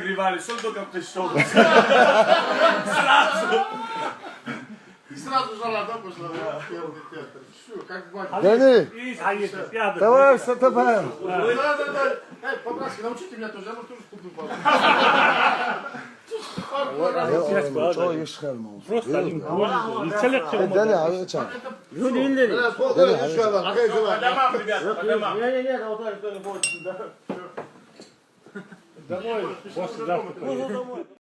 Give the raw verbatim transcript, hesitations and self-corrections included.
Революцион только пришёл. Сразу. И сразу жара, да, пошла? Все, как в бане. Deni, İyi, hayır, yardım. давай, все, давай. Да, да, да. Эй, по-братски, научите меня тоже, я, может, тоже вступлю в баню. Çok iş çıkarma olsun. Просто один Deni abi, çak. Люди, люди. Deni abi, çak. Подымам, ребята, подымам. Не, не, не, вот так, что не хочешь, да. Домой, после завтрака.